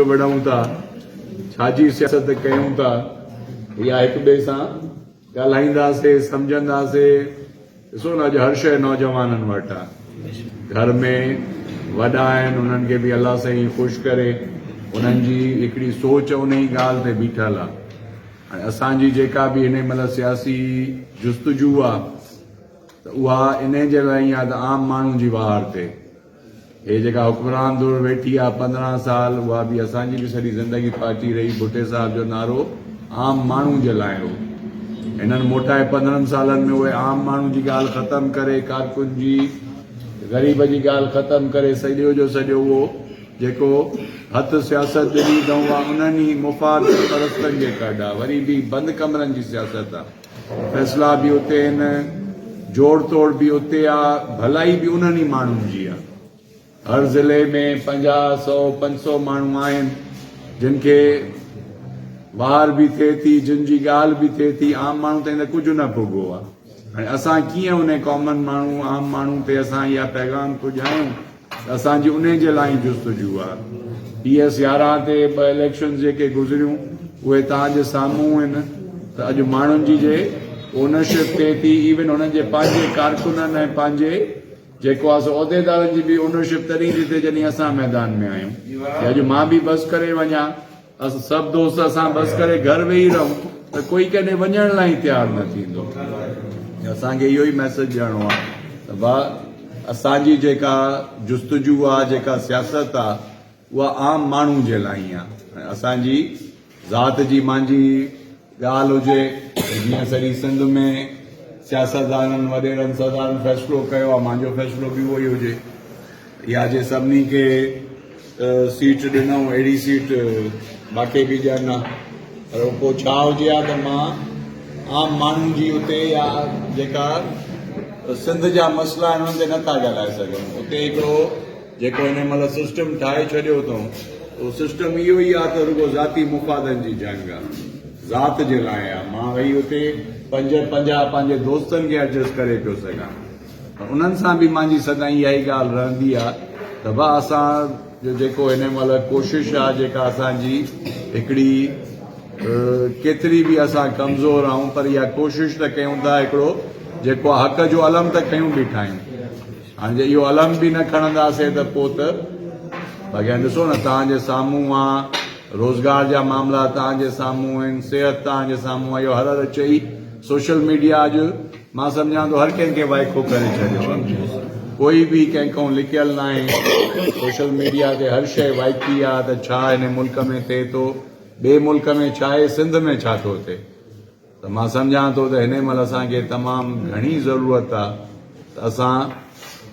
وڙهون ٿا، ڇا جي سياست ڪيون ٿا، اها هڪ ٻئي سان ڳالهائينداسي، سمجهنداسي. ڏسو نه اڄ هر شيء نوجوانن وٽ آ. گهر ۾ وڏا آهن انهن کي به الله سائين خوش ڪري، انهن جي هڪڙي سوچ انهي ڳالهه تي بيٺل آ. هاڻي اسان جي جيڪا به هن مهل سياسي جستجو آ ته اها انهي جي لاء ئي آ ته عام ماڻهو جي واهر ٿئي. هي جيڪا حڪمران ڌر ويٺي آ 15 سال اها به اسان جي به سڄي زندگي پاٽي رهي ڀٽي صاحب جو نعرو عام ماڻهو جي لاء هو هنن موٽائي 15 سالن ۾ اهي عام ماڻهو جي ڳالهه ختم ڪري ڪارڪن جي غريب جي ڳالهه ختم ڪري سڄو جو سڄو اهو جيڪو هٿ سياست ڏني اٿئون اها انهن ئي مفاد پرستن جي ڪڍ آ وري به بند ڪمرن جي سياست آ. فيصلا به اتي آهن، جوڙ توڙ به اتي آ، ڀلائي به انهن ئي ماڻهن جي آ. هر ضلعي ۾ 50، سئو، 500 ماڻهو آهن، جن کي واهر به ٿئي ٿي، جن جي ڳالهه به ٿئي ٿي، عام ماڻهو تائين ته ڪجهه نه پڳو آ. هاڻي اسان ڪيئن انهي ڪامن ماڻهو، عام ماڻهو تي اسان اها پيغام پڄايون؟ ته اسان جي انهي جي لاء ئي جستجو آهي. پي ايس 11 تي ٻه اليڪشنز جيڪي گذريون اهي توهان جي سامهون آهن ته اڄ ماڻهن جي جي اونرشپ ٿئي ٿي ايون هنن جي پنهنجي ڪارڪنن ۽ پنهنجي جيڪو آهي سو عهديدارن جي به اونرشپ تڏهن ٿي ٿئي جڏهن اسان ميدان ۾ آهيون جي اڄ مان به بس ڪري وڃان اسان سڀ دوست اسان بس ڪري گهر ويهي رهون ته ڪوئي ڪڏهن وڃڻ لاء ئي تيار نه ٿيندو. اسان کي اهو ئي ميسيج ڏيڻو آهي ته ڀاء اسان جي جيڪا جستجو آهي جيڪا سياست آهي اها عام ماڻهو جي لاء ئي آهي ۽ اسان جي ذات جي مانجي ڳالهه هجي ته جيئن سڄي سنڌ ۾ سياستدانن وڏيرن سردارن فيصلو ڪيو آهي مانجو فيصلو به اهو ئي هجي. يا جي سڀني کي سيٽ ڏنئون اهڙي سيٽ باقي به ڏين ها پر پوء ڇا هجي ها ته مان عام ماڻهن جي اتي يا جيڪا سنڌ جا مسئلا آهن انهن تي نٿا ڳالهائي سگهون اتي هڪڙو جيڪو هن مهل سسٽم ٺاهي ڇڏيو اٿئون اهو سسٽم اهو ئي آهي ته رڳو ذاتي مفادن جي جنگ آهي ذات جي لاء آهي مان ويهي اتي پنج 50 پنهنجي دوستن کي ايڊجسٽ ڪري پيو سگهان پر انهن سان به مانجي سدائين اها ئي ڳالهه رهندي آ ته ڀا اسان جو جيڪو هن مهل ڪوشش آ جيڪا اسان جي هڪڙي ڪيتري به اسان ڪمزور آهيون پر اها ڪوشش ته ڪيون ٿا هڪڙو جيڪو آ حق جو علم ته کنيون بيٺا آهيون هاڻي جي اهو علم به نه کڻنداسين ته پوء ته باقي هاڻي ڏسو نه توهان جي سامهون آ روزگار جا معاملا توهان جي سامهون آهن صحت توهان جي سامهون آ اهو هر هر چئي سوشل ميڊيا اڄ مان سمجهان ٿو هر ڪنهن کي وائکو ڪري ڇڏيو آهي ڪوئي به ڪنهن کان لڪيل ناهي سوشل ميڊيا تي هر شيء وائکي آهي ته ڇا هن ملڪ ۾ ٿئي ٿو ٻئي ملڪ ۾ ڇا آهي سنڌ ۾ ڇا ٿو ٿئي ته مان سمجهان ٿو ته هن مهل اسان کي تمام گهڻي ضرورت آهي ته اسان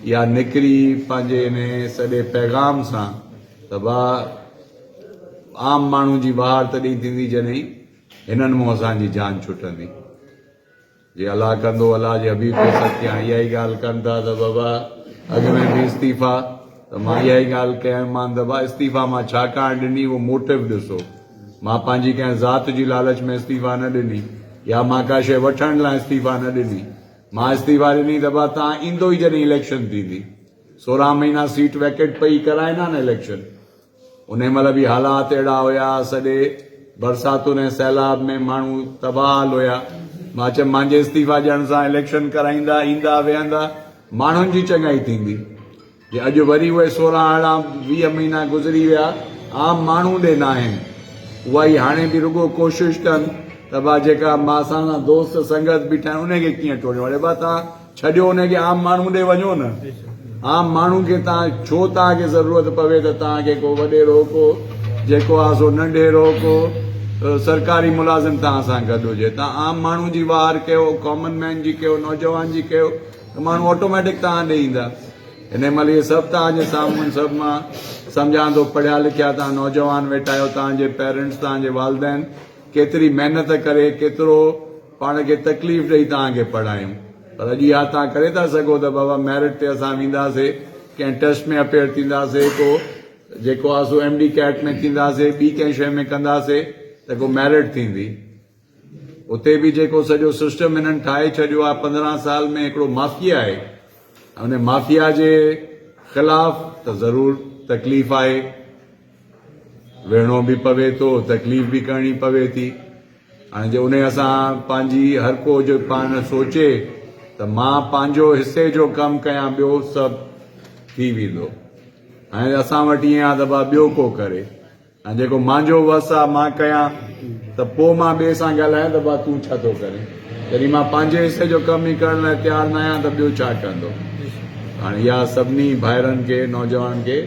اها نڪري پنهنجي ان سڄي پيغام سان ته با عام ماڻهو جي واهر تڏهن ٿيندي جڏهن هنن مون اسان جي جان ڇٽندي. جي الله ڪندو الله جي حبيب کي صدقي هاڻي اها ئي ڳالهه ڪن ٿا ته بابا اڳ ۾ به استعيفا ته مان اها ئي ڳالهه ڪيم مان ته با استعيفا مان ڇاڪاڻ ڏني اهو موٽو ڏسو مان پنهنجي ڪنهن ذات جي لالچ ۾ استعيفا نه ڏني يا مان ڪا شيء وٺڻ لاء استعيفا نه ڏني مان استعيفا ڏني ته با تان ايندو ئي جڏهن اليڪشن ٿيندي 16 مهينا سيٽ ويڪيٽ پئي ڪرائين ها نه اليڪشن انهي مهل به حالات اهڙا هيا، سڄي برساتن ۽ سيلاب ۾ ماڻهو تباهه حال هيا. مان چيم مانجي استعيفا ڏيڻ سان اليڪشن ڪرائيندا، ايندا ويهندا، ماڻهن جي چڱائي ٿيندي. جي اڄ وري اهي 16 ارڙهن 20 مهينا گذري ويا، عام ماڻهو ڏي ناهن. اها ئي هاڻي به رڳو ڪوشش ڪن ته ڀا جيڪا مان اسان سان دوست سنگت بيٺا آهن انهي کي ڪيئن ٽوڙيون. اڙي ڀا توهان ڇڏيو ان کي عام ماڻهو ڏي وڃو نه عام ماڻهو کي تان ڇو تان کي ضرورت پوي ته تان کي ڪو وڏيرو ڪو جيڪو آ سو ننڍيرو ڪو سرڪاري ملازم تان سان گڏ هجي تان عام ماڻهو جي واهر ڪيو ڪامن مين جي ڪيو نوجوان جي ڪيو ته ماڻهو آٽوميٽڪ تان ڏي ايندا هن مهل اهي سڀ تان جي سامهون سڀ مان سمجهان ٿو پڙهيا لکيا تان نوجوان ويٺا آهيو تان جي پيرنٽس تان جي والدين ڪيتري محنت ڪري ڪيترو پاڻ کي تڪليف ڏئي توهان کي پڙهايون پر اڄ اها توهان ڪري ٿا سگهو ته بابا ميرٽ تي اسان وينداسي ڪنهن ٽيسٽ ۾ اپيئر ٿينداسي ڪو جيڪو آهي سو ايم ڊي ڪيٽ ۾ ٿينداسي ٻي ڪنهن شيء ۾ ڪنداسي ته ڪو ميرٽ ٿيندي اتي به جيڪو سڄو سسٽم هنن ٺاهي ڇڏيو آهي 15 سال ۾ هڪڙو مافيا آهي ان مافيا جي خلاف ته ضرور تڪليف آهي. ويهڻو به پوي ٿو، تڪليف به ڪرڻي پوي ٿي. هاڻي جي انهي اسان پنهنجي هر ڪو جو پاڻ سوچي ته مان پنهنجو حصي جو ڪم ڪيان ٻيو سڀ ٿي ويندو. هاڻي اسان وٽ ائين آ ته با ٻيو ڪو ڪري ۽ جيڪو مانجو وس آ مان ڪيان ته پو مان ٻئي سان ڳالهايان ته با تون ڇا ٿو ڪرين. جڏهن مان پنهنجي حصي جو ڪم ئي ڪرڻ لاء تيار نه آهيان ته ٻيو ڇا ڪندو. هاڻي اها سڀني ڀائرن کي نوجوانن کي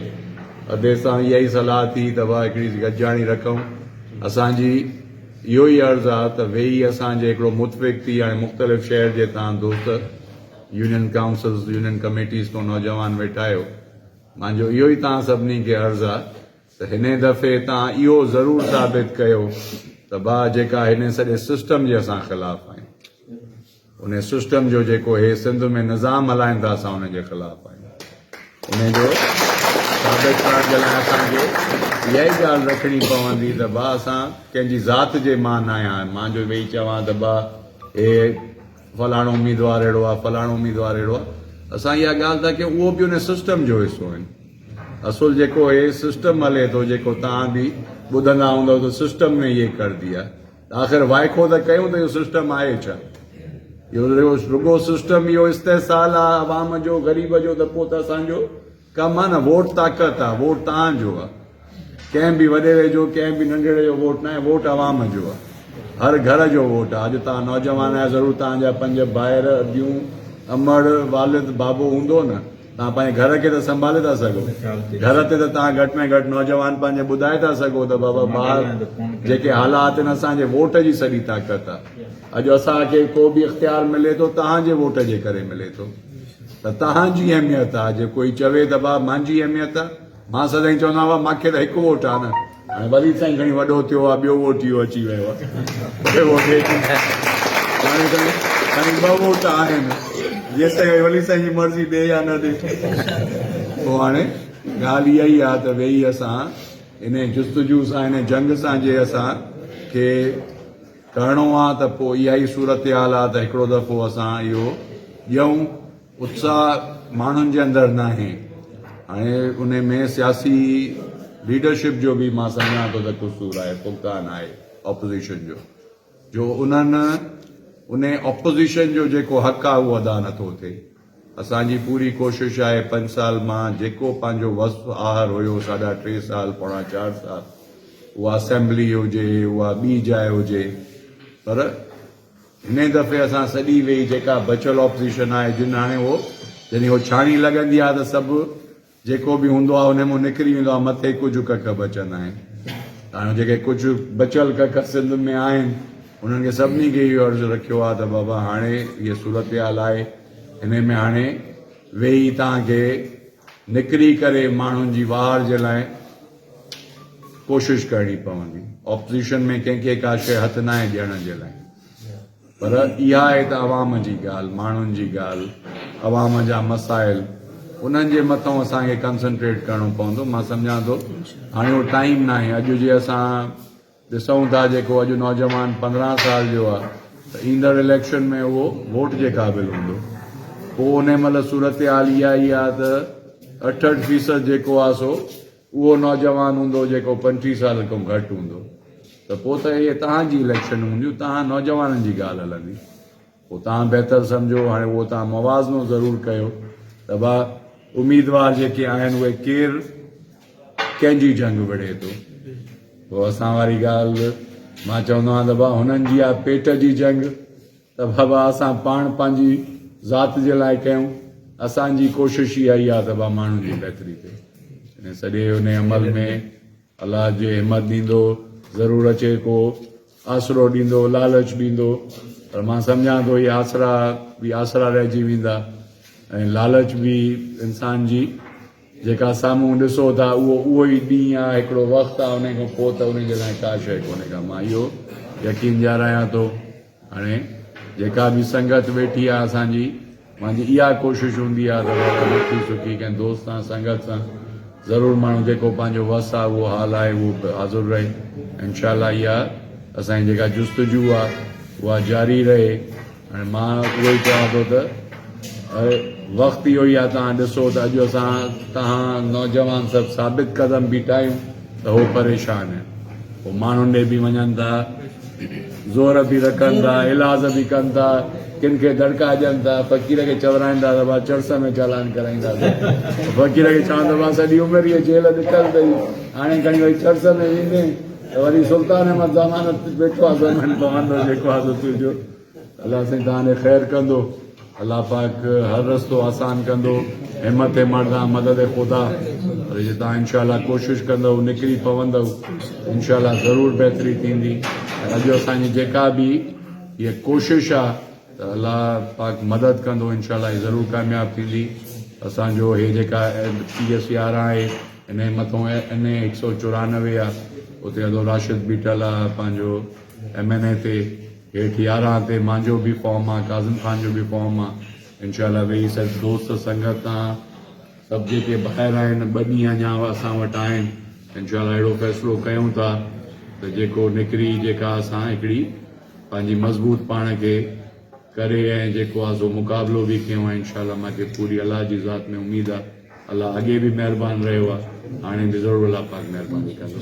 ادي سان اها ئي صلاح ٿي ته با هڪڙي گڏجاڻي رکون. اسان جي اهو ئي عرض آ ته ويهي اسان جي هڪڙو متفق ٿي هاڻي مختلف شهر جي تان دوست يونين ڪائونسلز يونين ڪميٽيز کان نوجوان ويٺا آهيو مانجو اهو ئي تان سڀني کي عرض آ ته هن دفعي تان اهو ضرور ثابت ڪيو ته با جيڪا هن سڄي سسٽم جي اسان خلاف آهيون ان سسٽم جو جيڪو هي سنڌ ۾ نظام هلائن ٿا اسان ان جي خلاف آهيون ان جو ثابت ڪرڻ جي لاء اسان کي اها ئي ڳالهه رکڻي پوندي ته با اسان ڪنهن جي ذات جي مان نه آهيان مان جو ويهي چوان ته با هي فلاڻو اميدوار اهڙو آهي فلاڻو اميدوار اهڙو آهي اسان اها ڳالهه ٿا ڪيون اهو به ان سسٽم جو حصو آهن اصل جيڪو هي سسٽم هلي ٿو جيڪو تان به ٻڌندا هوندو ته سسٽم ۾ هي ڪر ديا آخر وائکو ته ڪيون ته اهو سسٽم آهي ڇا؟ اهو رڳو سسٽم اهو استحصال آ عوام جو غريب جو ته پوء ته اسان جو ڪم آ نه ووٽ طاقت آ ووٽ توهان جو آ ڪنهن به وڏيري جو ڪنهن به ننڍڙي جو ووٽ ناهي ووٽ عوام جو آ هر گهر جو ووٽ آ اڄ توهان نوجوان آهيو ضرور توهان جا پنج ڀائر اديون امڙ والد بابو هوندو نه توهان پنهنجي گهر کي ته سنڀالي ٿا سگهو. گهر تي ته توهان گهٽ ۾ گهٽ نوجوان پنهنجي ٻڌائي ٿا سگهو ته بابا ٻاهر جيڪي حالات آهن اسان جي ووٽ جي سڄي طاقت آهي. اڄ اسان کي ڪو به اختيار ملي ٿو توهان جي ووٽ جي ڪري ملي ٿو ته توهان جي اهميت آهي. جي ڪوئي چوي ته بابا مانجي اهميت آهي مان سدائين چوندو آهيان بابا مانکي ته هڪ ووٽ آهي نه. هاڻي وليد سائين کڻي وڏو ٿيو آ ٻيو ووٽ اهو اچي ويو آ ٻيو ووٽ هاڻي کڻي کڻي ٻه ووٽ آهن جيستائين وليد سائين جي مرضي ڏي يا نه ڏي پوء هاڻي ڳالهه اها ئي آ ته ويهي اسان ان جستجو سان ان جنگ سان جي اسان کي ڪرڻو آ ته پوء اها ئي صورتحال آ ته هڪڙو دفعو اسان اهو ڏيون اتساهه ماڻهن جي اندر ناهي. هاڻي انهي ۾ سياسي ليڊرشپ جو به مان سمجهان ٿو ته قصور آهي، فقدان آهي اپوزيشن جو، جو انهن انهي اپوزيشن جو جيڪو حق آهي اهو ادا نٿو ٿئي. اسان جي پوري ڪوشش آهي پنج سال مان جيڪو پنهنجو وس آهر هيو ساڍا ٽي سال پوڻا چار سال اها اسيمبلي هجي اها ٻي جاء هجي پر هن دفعي اسان سڄي ويهي جيڪا بچيل اپوزيشن آهي جن هاڻي اهو جڏهن اهو ڇاڻي لڳندي آهي ته سڀ جيڪو به هوندو آهي ان مان نڪري ويندو آهي مٿي ڪجهه ڪک بچندا آهن هاڻي جيڪي ڪجهه بچيل ڪک سنڌ ۾ آهن انهن کي سڀني کي اهو عرض رکيو آهي ته بابا هاڻي هيء صورتحال آهي ان ۾ هاڻي ويهي توهان کي نڪري ڪري ماڻهن جي واهر جي لاء ڪوشش ڪرڻي پوندي. اپوزيشن ۾ ڪنهن کي ڪا شيء هٿ ناهي ڏيڻ جي لاء پر اها آهي ته عوام جي ڳالهه، ماڻهن جي ڳالهه، عوام جا مسائل انهن جي مٿان اسان کي ڪنسنٽريٽ ڪرڻو پوندو. مان سمجهان ٿو هاڻي اهو ٽائيم ناهي. اڄ جي اسان ڏسون ٿا جيڪو اڄ نوجوان 15 سال جو آهي ته ايندڙ اليڪشن ۾ اهو ووٽ جي قابل هوندو. پوء انهي مهل صورتحال اها ئي آهي ته 68 فيصد جيڪو آهي سو اهو نوجوان هوندو جيڪو 25 سال کان گهٽ هوندو ته پوء ته اهي توهان جي اليڪشن هونديون، توهان نوجوانن جي ڳالهه هلندي. پوء توهان بهتر سمجهو. هاڻي اهو توهان موازنو ضرور ڪيو ته ڀا اميدوار جيڪي آهن اهي ڪير ڪنهن جي جنگ وڙهي ٿو. پوء اسان واري ڳالهه مان چوندو آهيان ته ڀا هنن جي آهي پيٽ جي جنگ ته بابا اسان پاڻ پنهنجي ذات جي لاء ڪيون. اسان جي ڪوشش اها ئي آهي ته ڀا ماڻهن جي بهتري ٿئي. ان سڄي ان عمل ۾ الله جي همت ڏيندو ضرور اچي ڪو آسرو ڏيندو لالچ ڏيندو پر مان سمجهان ٿو اهي آسرا به آسرا رهجي ويندا ۽ لالچ به انسان جي جيڪا سامهون ڏسو ٿا اهو اهو ئي ڏينهن آهي هڪڙو وقت آهي ان کان پوء ته ان جي لاء ڪا شيء ڪونهي ڪا مان اهو يقين ڏيارايان ٿو. هاڻي جيڪا به سنگت ويٺي آهي اسان جي مانجي اها ڪوشش هوندي آهي ته بابا ڏکي سکي ڪنهن دوست سان سنگت سان ضرور ماڻهو جيڪو پنهنجو وس آهي اهو حال آهي اهو به حاضر رهي انشاء الله اها اسان جي جيڪا جستجو آهي اها جاري رهي. هاڻي مان اهو ئي چوان ٿو ته وقت اهو ئي آهي توهان ڏسو ته اڄ اسان توهان نوجوان سڀ ثابت قدم بيٺا آهيون. ته هو پريشان آهن. هو ماڻهن ڏي به وڃن ٿا، زور به رکن ٿا، ايلاز به ڪن ٿا، ڪن کي دڙڪا ڏين ٿا، فقير کي چورائين ٿا ته ڀاء چرس ۾ چالان ڪرائينداسين. فقير کي چون ته ڀاء سڄي عمر هيء جيل ڏٺل اٿئي، هاڻي کڻي وري چرس ۾ ويندين ته وري سلطان احمد ضمانت ويٺو آهي سو من پوندو جيڪو آهي سو تنهنجو. الله سائين توهان ڏي خير ڪندو. الله پاڪ هر رستو آسان ڪندو. همت مردان مدد خدا. پر جي توهان انشاء الله ڪوشش ڪندؤ نڪري پوندؤ ته انشاء الله ضرور بهتري ٿيندي. ۽ اڄ اسان جي جيڪا به هيء ڪوشش آ ته الله پاڪ مدد ڪندو انشاء الله هي ضرور ڪامياب ٿيندي. اسان جو هي جيڪا پي ايس 11 آهي ان جي مٿون اين اي 194 آ اتي ادو راشد بيٺل آ پنهنجو ايم اين اي تي هيٺ 11 تي مانجو به فارم آ ڪاظم خان جو به فارم آ انشاء الله ويهي سڀ دوست سنگت تان سڀ جيڪي ڀائر آهن ٻه ڏينهن اڃا اسان وٽ آهن انشاء الله اهڙو فيصلو ڪيون ٿا ته جيڪو نڪري جيڪا اسان هڪڙي پنهنجي مضبوط پاڻ کي ڪري ۽ جيڪو آ سو مقابلو به ڪيون ۽ انشاء الله مان کي پوري الله جي ذات ۾ اميد آ الله اڳي به مهربان رهيو آ هاڻي به ضرور الله پاڪ مهرباني ڪندو.